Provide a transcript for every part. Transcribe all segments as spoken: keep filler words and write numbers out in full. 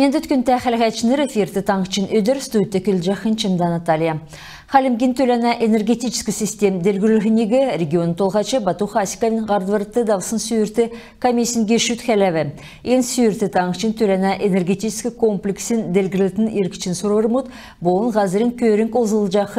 Мендвт, күндтә хәләһәчнр! Эфирт «Таңһчин өдр», студьд көдлҗәхнь Чимдә Наталья. Хальмгин түләнә энергетическ систем делгрүллһиг региона толһач Бату Хасиковин һардврт давсн сүүрт комиссин гешүд хәләв. Эн сүүрт таңһчин түләнә энергетическ комплексин делгрлтин иргчин сурврмуд болн һазрин көрңг олзлҗах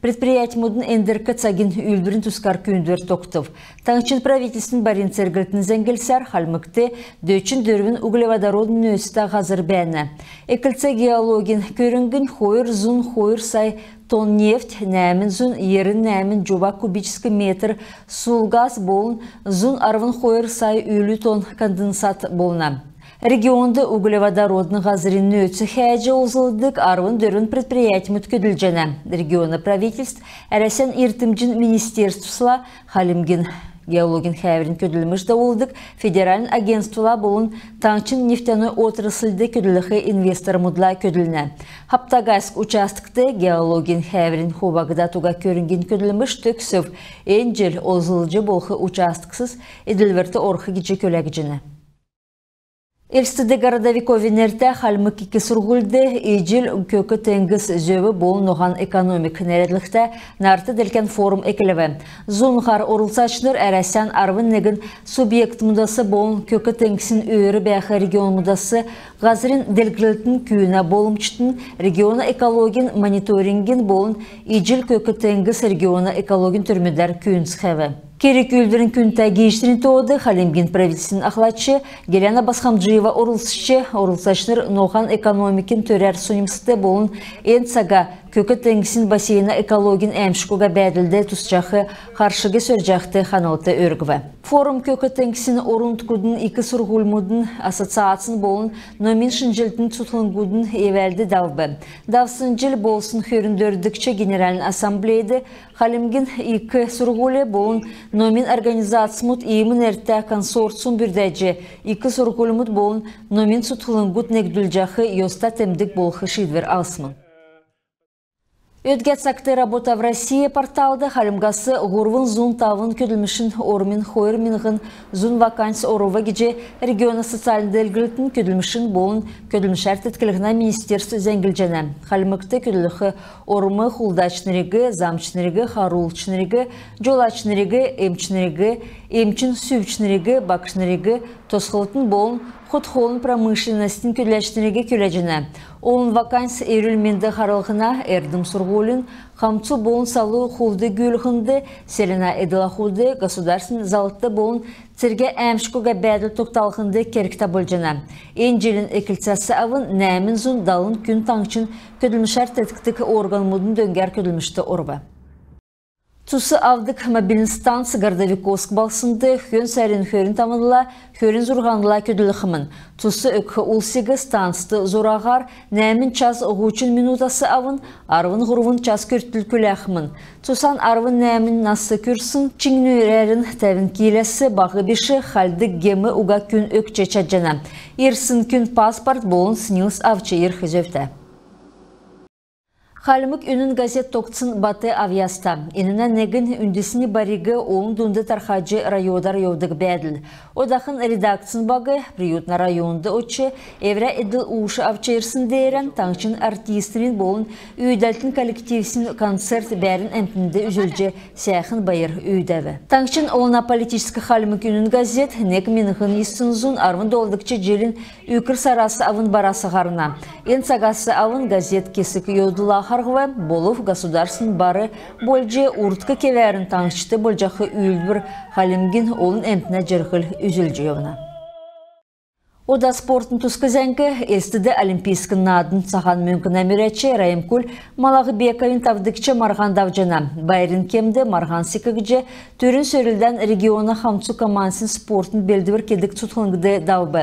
предприятьмудын эндрк цагин үүлдврин тускар күүндвр тогтв. Таңһчин правительствин барин церглтин зәңглсәр, Хальмгт дөчн дөрвн углеводородн нөөцтә һазр бәәнә. Эклц геологин көрңгнь хойр зун хойр сай тонн нефть, нәәмн зун йирн нәәмн җува кубическ метр сул газ болн зун арвн хойр сай үлү тонн конденсат болна. Регионд углеводородн һазрин нөөц хәәҗ олзлдг арвн дөрвн предприятьмуд көдлҗәнә. Региона правительств Әрәсән йиртмҗин министерствсла, Хальмгин геологин хәәврин көдлмш давулдг федеральн агентствла болн таңһчин нефтяной отрасльд көдлх инвестормудла көдлнә. Хаптагайск участкт геологин хәәврин хувагдад уга көрңгин көдлмш төгсв. Эн җил олзлҗ болх участксс эдлврт орх гиҗ күләгдҗәнә. Элстд Городовиковин нертә Хальмг ик сурһульд «Иҗл Көк теңгс — зөв болн ноһан экономик» нерәдлгтә нарт-делкән форум эклв. Зун һар орлцачнр Әрәсән арвн негн субъектмудас болн Көк теңгсин өөр бәәх регионмудас һазрин делгрлтин, күүнә болмҗин, региона экологин мониторингин болн «Иҗл Көк теңгс» региона экологин төрмүдәр күүндцхәв. Керг-үүлдврин күндтә гиичнрин тоод Хальмгин правительствин ахлач Гиләнә Босхомджиева орлцҗ, орлцачнр ноһан экономикин төрәр соньмсхд болн эн цага Көк теңгсин бассейна экологин әәмшг уга бәәдлд тусҗах харшиг сөрҗәхд ханлт өргв. Форум Көк теңгсин орн-нутгудын ик сурһульмудын ассоциацин болн номин шинҗллтин цутхлңгудын эвәлд давв. Давсн җил болсн хөрн дөрвдгч Генеральн Ассамблейд Хальмгин ик сурһуль болн номин организацмуд иим нертә консорциум бүрдәҗ, ик сурһульмуд болн номин цутхлңгуд негдүлҗәх йоста темдг болх шиидвр авсмн. Өдгә цагт «Работа в России» порталд Хальмгас һурвн зун тавн көдлмшин ормин хойр миңһн зун ваканс орв гиҗ региона социальн делгрлтин, көдлмшин болн көдлмшәр теткллһнә министерств зәңглҗәнә. Хальмгт көдлх орм хулдачнриг, замчнриг, харулчнриг, җолачнриг, эмчнриг, эмчин сүвчнриг, багшнриг, тосхлтын болн хот-хоолын промышленностин көдләчнриг күләҗәнә. Олн ваканс эрүл-менд харлһна, эрдм-сурһулин, хамцу болн салу хулд-гүүлһнд, селәнә эдл-ахуд, государственн заллт болн цергә әәмшг уга бәәдл тогталһнд кергтә болҗана. Эн җилин эклцәс авн нәәмн зун далн күн таңһчин көдлмшәр теткдг органмудын дөңгәр көдлмшт орв. Цус авдг мобильн станц Городовиковск балһснд хөн сарин хөрн тавнла хөрн зурһанла көдлхмн. Цус өгх улсиг станцд зураһар нәәмн час һучн минутас авн арвн һурвн час күртл күләхмн. Цусан арвн нәәмн нас күрсн, чиңнүрәрн тәвн киләс баһ биш, хальдг гем уга күн өгч чадҗана. Ирсн күн паспорт болн СНИЛС авч ирх зөвтә. «Хальмг үнн» газет тогтсн бат авъяста. Энүнә негнь үндсни бариг олн дунд тархаҗ, районар йовдг бәәдл. Одахн редакцин баг Приютна районд одҗ, эврә эдл-уш авч ирсн деерән таңһчин артистнрин болн үүдәлтин коллективсин концерт бәәрн әмтнд үзүлҗ, сәәхн байр үүдәв. Таңһчин олна-политическ «Хальмг үнн» газет нег миңһн йисн зун арвн долдгч җилин үкр сарас авн барас һарна. Эн цагас авн газет кесг йовдлла харһв, болв государственн бар болҗ, урдк кевәрн таңһчд болҗах үүлдвр Хальмгин олн әмтнә җирһл үзүлҗ йовна. Ода спортын туск зәңг. Элстд олимпийск наадна цаһан мөңгнә мөрәч Раимкуль Малахбековин тавдгч марһан давҗана. Байрин кемд марһан секгдҗ, түрүн сөрлдән региона хамцу командсин спортын белдвр кедг цутхлңд давв.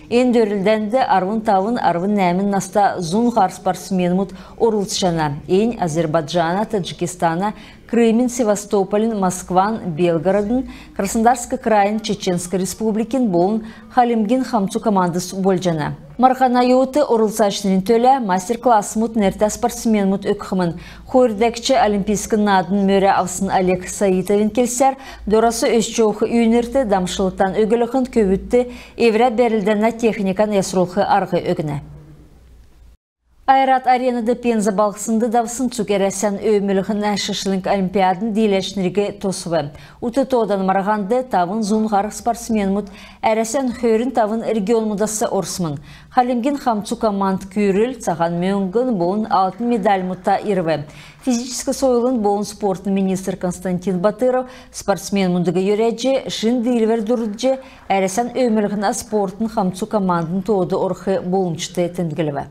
Эн дөрлдәнд арвн тавн, арвн нәәмн наста зун һар спортсменмүд орлцҗана. Эн Азербайджана, Таджикистана, Крымин, Севастополин, Москван, Белгородын, Краснодарск крайин, Чеченск Республикин болн Хальмгин хамцу командс болҗана. Марһана йовудт орлцачнрин төлә мастер-классмуд нертә спортсменмүд өгхмн. Хойр дәкҗ олимпийск наадна мөрә авсн Олег Саитовин келсәр, дорас өсч йовх үйнрт дамшлтан өглһн көвүдт эврә бәрлдәнә техникән ясрулх арһ өгнә. Ойрат Аренад Пенза балһснд давсн цуг Әрәсән өөмлһнә шишлң олимпиадын дииләчнриг тосв. Ут тоодан марһанд тавн зун һар спортсменмүд Әрәсән хөрн тавн регионмудас орсмн. Хальмгин хамцу команд күрл, цаһан мөңгн болн алтн медальмудта ирв. Физическ сойлын болн спортын министр Константин Батыров спортсменмүдиг йөрәҗ, шин диилвр дурдҗ, Әрәсән өөмлһнә спортын хамцу командын тоод орх болмҗд темдглв.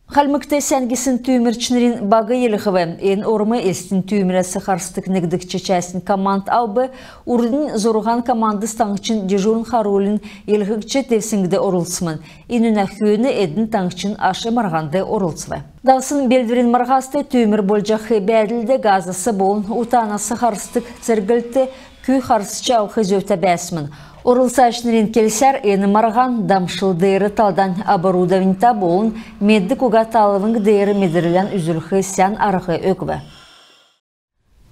Хальмгт сән гисн түүмрчнрин баг йилһв. Эн орм Элстин түүмрәс харсдг негдгч частин команд авв. Урднь зурһан командс таңһчин дежурн харулын йилһгч девсңгд орлцсмн. Энүнә хөөн эдн таңһчин аш марһанд орлцв. Давсн белдврин марһаст түүмр болҗах бәәдлд газас болн утанас харсдг церглт күүг харсҗ авх зөвтә бәәсмн. Орлцачнрин келсәр, эн марһан дамшл деер талдан оборудованьта болн меддг уга талвң деер медрлән үзүлх сән арһ өгв.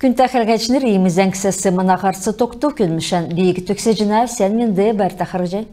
Күндтә хәләгчнр, иим зәңгсәс мана һарц тогтв. Көдлмшән би төгсәҗәнәв. Сән менд бәәтн, харһий.